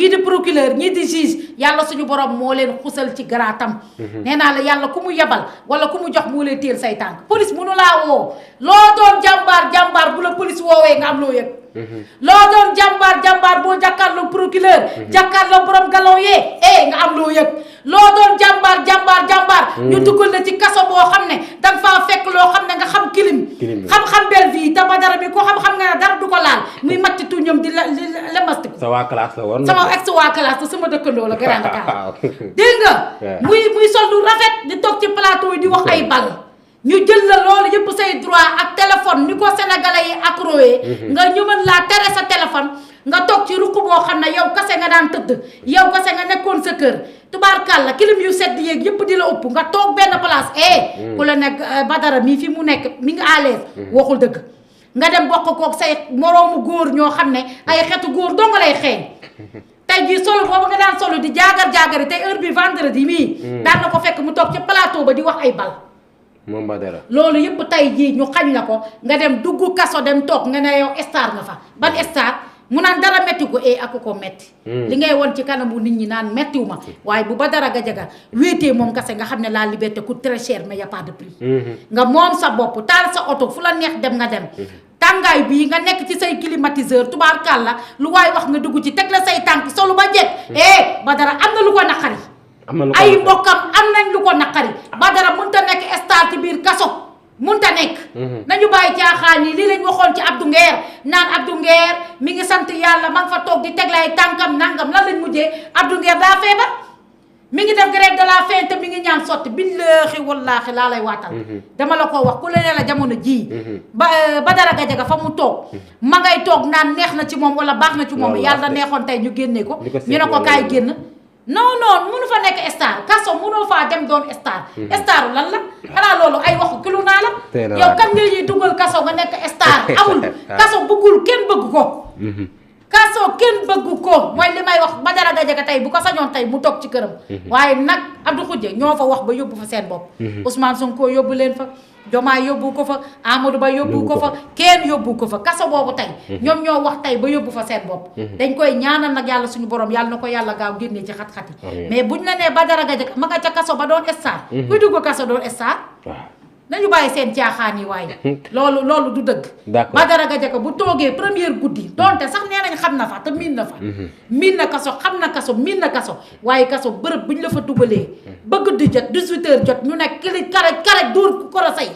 ñii di procureur ñii di juge yàlla suñu borom moo leen xusal ci garaatam nee naa la yàlla ku mu yebal wala ku mu jox moo lay téel say tànk police mënu laa woo loo doon jàmbaar bu la police woowee nga am loo yëg loo doon jàmbaar boo jàkkaarloo procureur jàkkaarloo borom galon yee nga am loo yëg loo doon jàmbaar ñu dugal la ci kaso boo xam ne danga faa fekk loo xam ne nga xam kilim xam bel vie te Badara bi ko xam nga ne dara du ko laal muy matti tu ñoom di lemastiku sa waa classe la woon sama ex waa classe te sama dëkkandoo la Grand Dakar dégg nga muy sol lu rafet di toog ci plateau yi di wax ay bal ñu jël la loolu yëpp say droit ak téléphone ni ko sénégalais yi accroé nga ñu mën laa tere sa téléphone nga toog ci ruq boo xam ne yow kase nga daan tëdd yow kase nga nekkoon sa kër tubaarkàlla kilim yu sedd yeeg yëpp di la ëpp nga toog benn place ku la nekk Badara mii fi mu nekk mi ngi à l'aise waxul dëgg nga dem bokk koog say moroomu góor ñoo xam ne ay xetu góor doo nga lay xeeñ tey jii solo boobu nga daan solo di jaagar-jaagari tey heure bi vendredi mii daan na ko fekk mu toog ci plateau ba di wax ay bal moom Badara loolu yëpp tey jii ñu xañ la ko nga dem dugg kaso dem toog nga ne yow star nga fa ban star mu naan dara metti ko ak ko metti li ngay won ci kanamu nit ñi naan mettiwu ma waaye bu Badara Gadiaga wéetee moom kase nga xam ne la liberté coûte très cher mais y a pas de prix nga moom sa bopp taal sa oto fu la neex dem nga dem tàngaay bii nga nekk ci say climatiseur tubaarkàlla lu waay wax nga dugg ci teg la say tànk solu ba jekk Badara am na lu ko naqari ay mbokkam am nañ lu ko naqari Badara mënta nekk star ci biir kaso mënta nekk nañu bàyyi caaxaan yi lii lañ waxoon ci Abdou Nguer naan Abdou Nguer mi ngi sant yàlla ma nga fa toog di teg lay tànkam nangam lan lañ mujjee Abdou Nguer daa feebar mi ngi def grève de la faim te mi ngi ñaan sotti billaahi wallaahi laa lay waatal dama la ko wax ku la ne la jamono jii Badara Gadiaga fa mu toog ma ngay toog naan neex na ci moom wala baax na ci moom yàlla neexoon tey ñu génnee ko ñu ne ko kaay génn non mënu fa nekk star kaso mënoo faa dem doon star staru lan la xanaa loolu ay waxu kilu naa la yow kan nga ñuy dugal kaso nga nekk star amul kaso bëggul kenn bëgg ko kaso kenn bëgg ko mooy li may wax Badara Gadiaga tey bu ko sañoon tey mu toog ci këram waaye nag Abdou Khoudia ñoo fa wax ba yóbbu fa seen bopp Ousmane Sonko yóbbu leen fa Diomaye yóbbu ko fa Amadou Ba yóbbu ko fa kenn yóbbu ko fa kaso boobu tey ñoom ñoo wax tey ba yóbbu fa seen bopp dañ koy ñaanal nag yàlla suñu borom yàlla na ko yàlla gaaw génnee ci xat-xat yi mais buñ la nee Badara Gadiaga ma nga ca kaso ba doon star kuy dugg kaso doon star nañu bàyyi seen caaxaan yi waaye loolu du dëgg Badara Gadiaga bu toogee première guddi donte sax nee nañ xam na fa te miin na fa miin na kaso xam na kaso miin na kaso waaye kaso bërëb buñ la fa dugalee ba guddi jot 18h jot ñu nekk kili kare dóor ko say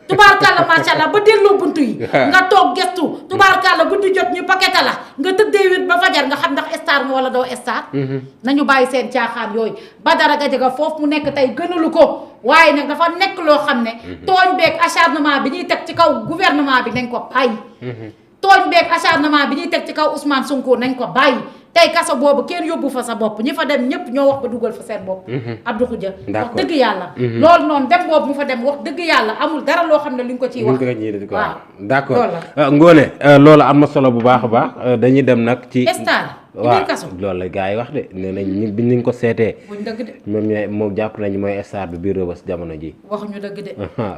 tubaarkàlla macha allah ba delloo buntu yi nga toog gestu tubaarkàlla guddi jot ñu paketa la nga tëddee wét ba fajar nga xam ndax star nga wala doo star nañu bàyyi seen caaxaan yooyu Badara Gadiaga foofu mu nekk tey gënalu ko waaye nag dafa nekk loo xam ne tooñ beeg acharnement bi ñuy teg ci kaw gouvernement bi nañ ko bàyyi tooñ beeg acharnement bi ñuy teg ci kaw Ousmane Sonko nañ ko bàyyi tey kaso boobu kenn yóbbu fa sa bopp ñi fa dem ñëpp ñoo wax ba dugal fa seen bopp Abdou Khoudia wax dëgg yàlla loolu noonu dem boobu mu fa dem wax dëgg yàlla amul dara loo xam ne li nga ko ciy wax waaw d'accord Ngoné loolu am na solo bu baax a baax dañuy dem nag ci star waaw loolu la gars yi wax de nee nañ ñi bi ñu ko seetee buñ dëgg de moom ñooy moom jàpp nañu mooy star bi biir Rebeuss jamono ji waxuñu dëgg de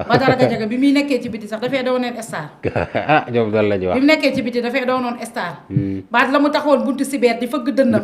Badara Gadiaga bi muy nekkee ci biti sax dafay doonoon star ñoom loolu la ñu wax bi mu nekkee ci biti dafay doonoon star baat la mu taxawoon buntu cyber di fëgg dënnam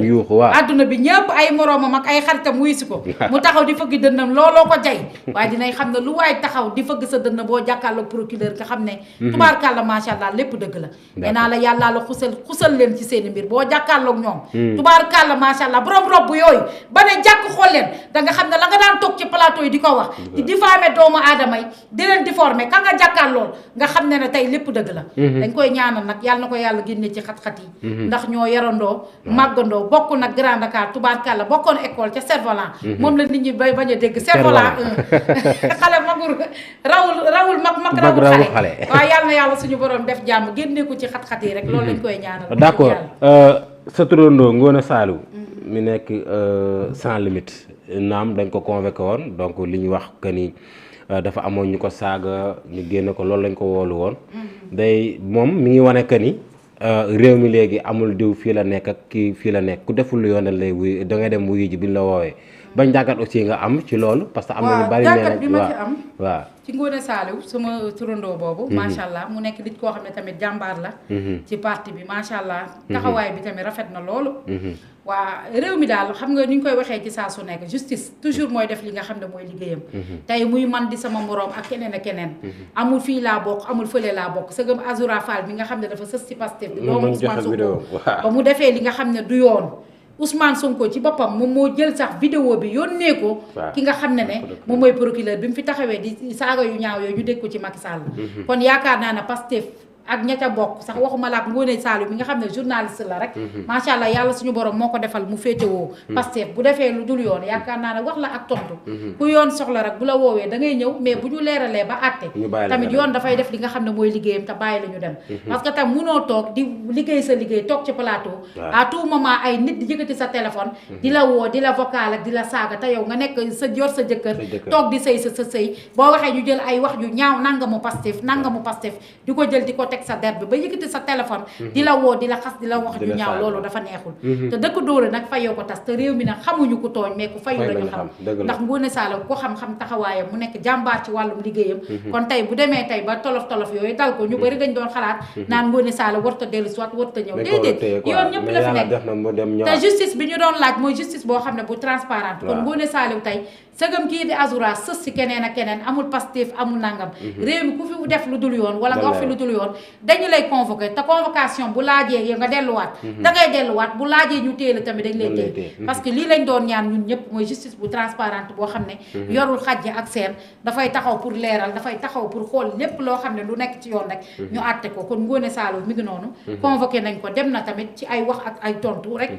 di yuuxu waaw adduna bi ñëpp ay moroomam ak ay xaritam wuy si ko mu taxaw di fëgg dënnam looloo ko jay waaye dinay xam ne lu waay taxaw di fëgg sa dënn boo jàkkaarloog procureur nga xam ne tubaarkàlla macha allah lépp dëgg la nee naa la yàllaa la xusal leen ci seeni mbir boo jàkkaarloog ñoom tubaarkàlla macha allah borom robb yooyu ba ne jàkk xool leen da nga xam ne la nga daan toog ci plateau yi di ko wax di diffamer doomu aadama yi di leen difformer ka nga jàkkaarlool nga xam ne tey lépp dëgg la dañ koy ñaanal nag yàlla na ko yàlla génne ci xat-xat yi ndax ñoo yarandoo màggandoo bokk nag Grand Dakar tubaarkàlla bokkoon école ca Cerf-Volant moom la nit ñi bay bañ a dégg Cerf-Volant xale magul rawul mag rawul xale waaw yàlla na yàlla suñu borom def jàmm génne ko ci xat-xat yi rek loolu lañ koy ñaanal d'accord sa turandoo Ngoné Saliou mi nekk sans limite naam dañ ko convoqué woon donc li ñu wax que ni dafa amoon ñu ko saaga ñu génne ko loolu lañ ko woolu woon day moom mi ngi wane que ni réew mi léegi amul diw fii la nekk ak kii fii la nekk ku deful lu yoon lay wuy da ngay dem wuyu ji bi ñu la woowee bañ jàngat aussi nga am ci loolu parce que am na ñu bari nee nañ waaw ci Ngoné Saliou sama turandoo boobu. macha allah mu nekk nit koo xam ne tamit jàmbaar la. ci parti bi macha allah. taxawaay bi tamit rafet na loolu. waa réew mi daal xam nga ni ñu koy waxee ci saa su nekk justice toujours mooy def li nga xam ne mooy liggéeyam. tey muy man di sama moroom ak keneen ak keneen. amul fii laa bokk amul fële laa bokk sëgëm Azoura Fall bi nga xam ne dafa sës ci Pastef bi. doomu Ousmane Sonko ba mu defee li nga xam ne du yoon. Ousmane Sonko ci boppam moom moo jël sax vidéo bi yónnee ko ki nga xam ne moom mooy procureur bi mu fi taxawee di saaga yu ñaaw yooyu ñu dégg ko ci Macky Sall. kon yaakaar naa ne Pastef ak ña ca bokk sax waxuma la ak Ngoné Saliou mi nga xam ne journaliste la rek. macha allah yàlla suñu borom moo ko defal mu féetewoo. Pastef bu defee lu dul yoon yaakaar naa ne wax la ak tontu. ku yoon soxla rek bu la woowee da ngay ñëw mais bu ñu leeralee ba àtte. tamit yoon dafay def li nga xam ne mooy liggéeyam te bàyyi la ñu dem. parce que tam munoo toog di liggéey sa liggéey toog ci plateau. à tout moment ay nit di yëkkati sa téléphone. di la woo di la vocal ak di la saaga te yow nga nekk sa yor sa jëkkër. toog di sëy sa sëy boo waxee ñu jël ay wax yu ñaaw nangamu Pastef di ko jël di ko teg sa der bi ba yëkkati sa téléphone di la woo di la xas di la wax ju ñaaw loolu dafa neexul te dëkk dóore nag fayoo ko tas te réew mi nag xamuñu ku tooñ mais ku fayu lañu xam ndax Ngoné Saliou ko xam-xam taxawaayam mu nekk jàmbaar ci wàllum liggéeyam kon tey bu demee tey ba tolof-tolof yooyu dal ko ñu bari dañ doon xalaat naan Ngoné Saliou warta dellu si waat warta ñëw déedéet yoon ñëpp la fi nekk te justice bi ñu doon laaj mooy justice boo xam ne bu transparente kon Ngoné Saliou tey sëgëm kii di Azoura sës si keneen ak keneen amul Pastef amul nangam réew mi ku fi def lu dul yoon wala nga wax fi lu dul yoon dañu lay convoqué te convocation bu laajee yow nga delluwaat da ngay delluwaat bu laajee ñu téye la tamit dañ lay téye parce que lii lañ doon ñaan ñun ñëpp mooy justice bu transparente boo xam ne yorul xajje ak seen dafay taxaw pour leeral dafay taxaw pour xool lépp loo xam ne lu nekk ci yoon rek ñu àtte ko kon Ngoné Saliou mi ngi noonu convoqué nañ ko dem na tamit ci ay wax ak ay tontu rek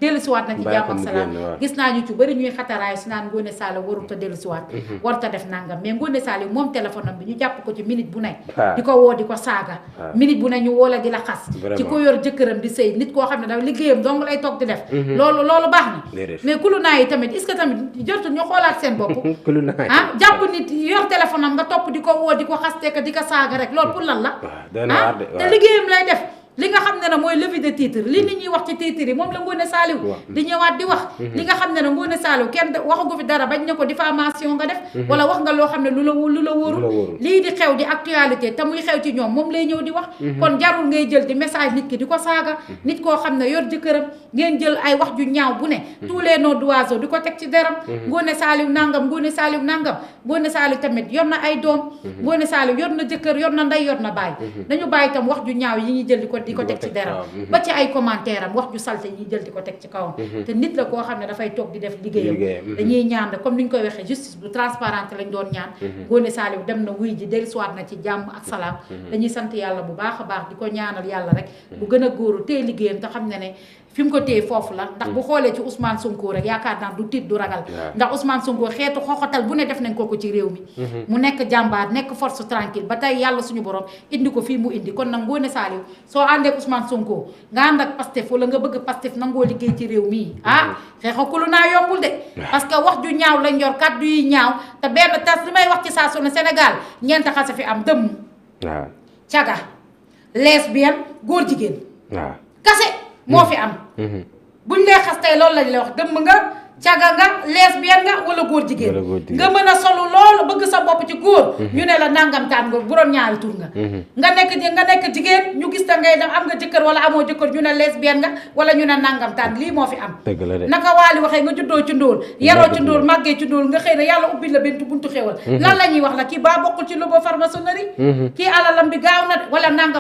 dellusiwaat na ci jàmm ak salaam gis naa ñu ci bëri ñuy xataraayu si naan Ngoné Saliou warut a dellusiwaat warut a def nangam mais Ngoné Saliou moom téléphone am bi ñu jàpp ko ci minute bu nekk di ko woo di ko saaga minute bu ne ñu woo la di la xas ci ko yor jëkkëram di sëy nit koo xam ne dafa liggéeyam dong lay toog di def loolu baax na mais kulu naa yi tamit est-ce que tamit jotul ñu xoolaat seen bopp jàpp nit yor téléphone am nga topp di ko woo di ko xaste ka di ko saaga rek loolu pour lan la te liggéeyam lay def li nga xam ne ne mooy levée de titre li nit ñuy wax ci titre yi moom la Ngoné Saliou di ñëwaat di wax li nga xam ne ne Ngoné Saliou kenn waxagu fi dara bañ ne ko diffamation nga def wala wax nga loo xam ne lu la wóorul lii di xew di actualité te muy xew ci ñoom moom lay ñëw di wax kon jarul ngay jël di message nit ki di ko saaga nit koo xam ne yor jëkkëram ngeen jël ay wax ju ñaaw bu ne tous les noms d'oiseaux di ko teg ci deram Ngoné Saliou nangam Ngoné Saliou tamit yor na ay doom Ngoné Saliou yor na jëkkër yor na ndey yor na baay dañu bàyyi tam wax ju ñaaw yi ñuy jël di ko teg ci deram ba ci ay commentaire am wax ju salte yi jël di ko teg ci kawam te nit la koo xam ne dafay toog di def liggéeyam dañuy ñaan comme ni ñu koy waxee justice bu transparente lañ doon ñaan Ngoné Saliou dem na wuy ji dellusiwaat na ci jàmm ak salaam dañuy sant yàlla bu baax a baax di ko ñaanal yàlla rek bu gën a góoru téye liggéeyam te xam ne fi mu ko téye foofu la ndax bu xoolee ci Ousmane Sonko rek yaakaar naa du tiit du ragal ndax Ousmane Sonko xeetu xoxatal bu ne def nañ ko ci réew mi mu nekk jàmbaar nekk force tranquille ba tey yàlla suñu borom indi ko fii mu indi kon nag Ngoné Saliou soo àndee ak Ousmane Sonko nga ànd ak Pastef wala nga bëgg Pastef nangoo liggéey ci réew mii xeexakulu naa yombul de parce que wax ju ñaaw lañ yor kàddu yi ñaaw te benn tas li may wax ci saa su ne Sénégal ñeent xase fi am dëmm caga lesbienne góor jigéen kase moo fi am buñ lay xas tey loolu lañ lay wax dëmm nga caga nga lesbienne nga wala góor jigéen nga mën a solu loolu bëgg sa bopp ci góor ñu ne la nangamtaan nga bu doon ñaari tur nga nekk jigéen ñu gis ta ngay dem am nga jëkkër wala amoo jëkkër ñu ne lesbienne nga wala ñu ne nangamtaan lii moo fi am naka waali waxee nga juddoo ci ndóol yaroo ci ndóol màggee ci ndóol nga xëy na yàlla ubbi la buntu xéwal lan la ñuy wax la kii baa bokkul ci lobo farmaçonnerie kii alalam bi gaaw na wala nangam